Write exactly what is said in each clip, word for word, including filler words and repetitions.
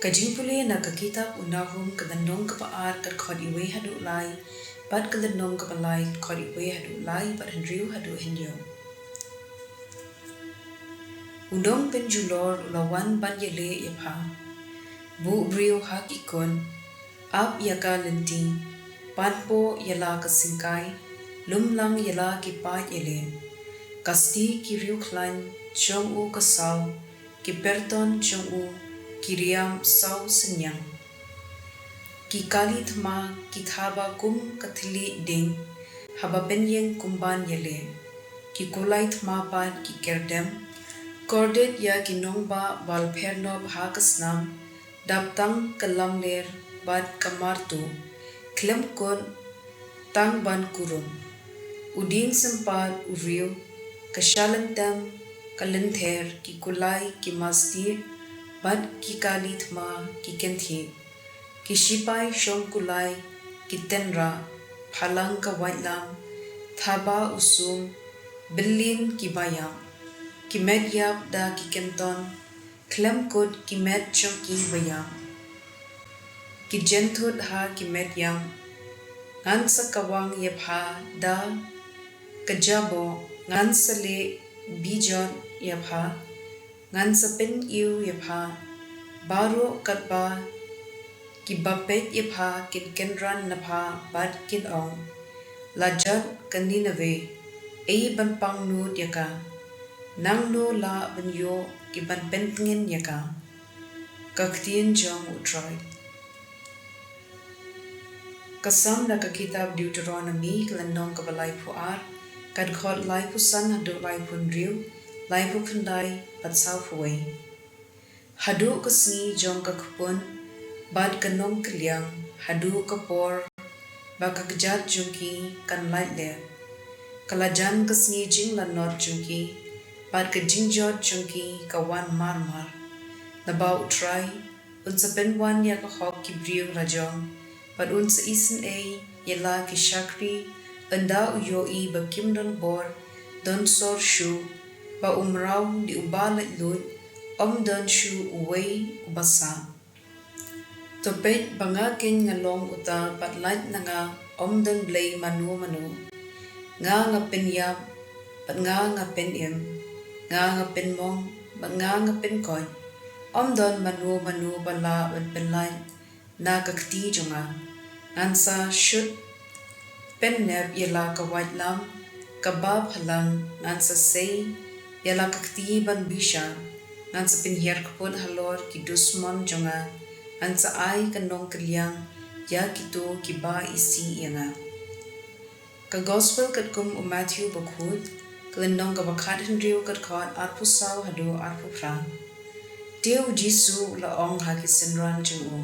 Ka jingpule na ka kitab u Nahum, ka lynnong kaba ar, ka dkhot wei haduh lai, bad ka lynnong kaba lai, ka dkhot wei haduh lai bad hynriew haduh hynñiew. U nongpynjulor u la wan ban ïaleh ïa pha. Buh briew ha ki khun, ap ïa ka lynti, panpoh ïa la ka syngkai, lum lang ïa la ki paid ïaleh. Ka sti ki riewkhlaiñ jong u ka saw, ki pyrthon jong u ki riam saw synñiang. Ki kali thma ki thaba kum ka thylliej dieng, haba pynïeng kumban ïaleh. Ki kulai thma pat ki kyrdem. Kordit ïa ki nongbah ba la pher nop ha ka snam, dap tang ka lamler bad ka martu, khlem kut tang ban kurum. U dieng sympat u riew, ka sha lyntem, ka lynther, ki kulai, ki mastieh, bad ki kali thma, ki kynthih. Ki shipai shong kulai, ki tynrah, phalang ka waitlam, thaba u sum, byllien ki baïap. Ki met ïap da ki kynton, khlem kut ki met jong ki baïap. Ki jynthut ha ki met ïap. Ngan sa kawang ïa pha da ka jaboh, ngan sa leh bijot ïa pha, ngan sa pyniew ïa pha. Baroh katba kiba peit ïa pha kin kynran na pha bad kin ong, la jot ka Nineveh, ei ban pang nud ïa ka. Nangno lah ban ïoh ki ban pyntngen ïa ka. Ka ktien jong U Trai. Ka Salm na ka kitab Deuteronomi, ka lynnong kaba laiphew ar, ka dkhot laiphew san haduh laiphew hynriew, laiphew khyndai bad sawphew wei. Haduh ka sngi jong ka kput bad ka nongkylliang, haduh ka por ba ka kjat jong ki kan lait leh. Ka la jan ka sngi jinglanot jong ki, bad ka jingjot jong ki ka wan mar mar. Naba U Trai un sa pynwan ïa ka hok ki briew lajong, bad un sa isynei ïa la ki shakri, ynda u ïohi ba kim don bor, don sor shuh, ba u mraw dei uba laitluid, ym don shuh uwei uba sah. To peit ba nga keiñ nga long uta bad lait na nga ym don blei mano mano. Nga nga pynïap bad nga nga pynim, nga nga pynmong bad nga nga pynkoit. Ym don mano mano ba lah ban pynlait na ka kti jong nga. Ngan sa shut pynnep ïa la ka waitlam kaba phalang, ngan sa sei ïa la ka kti ban bishar. Ngan sa pynhiar kput halor ki dusmon jong nga, ngan sa ai ka nongkylliang ïa kito kiba isih ïa nga. Ka Gospel katkum u Mathew Bakhuid, ka lynnong kaba khathynriew, ka dkhot arphew saw haduh arphew phra. Te U Jisu u la ong ha ki synran jong u,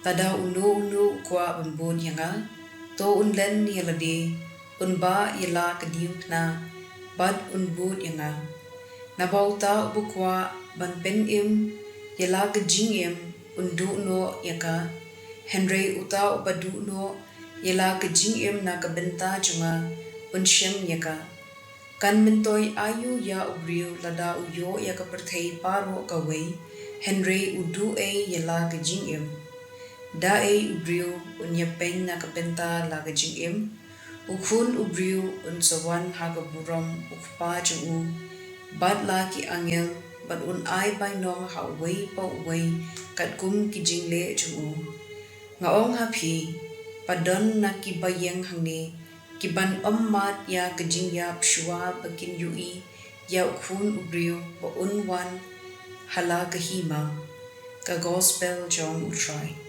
lada uno uno u kwah ban bud ïa nga, to un len ïa lade, un bah ïa la ka diengphna, bad un bud ïa nga. Naba uta uba kwah ban pynim ïa la ka jingim un duh noh ïa ka, hynrei uta uba duh noh ïa la ka jingim na ka bynta jong nga un shem ïa ka. Kan myntoi aïu ïa u briew lada u ïoh ïa ka pyrthei baroh kawei, hynrei u duh ei ïa la ka jingim? Da ei u briew un ïapeiñ na ka bynta la ka jingim? U Khun u briew un sa wan ha ka burom u Kpa jong u bad la ki angel, bad un ai bainong ha uwei pa uwei katkum ki jingleh jong u. Nga ong ha phi, ba don na kiba ïeng hangne kiban ym mad ïa ka jingïap shuwa ba kin ïohi ïa u Khun u briew ba un wan ha la ka hima. Ka Gospel jong U Trai.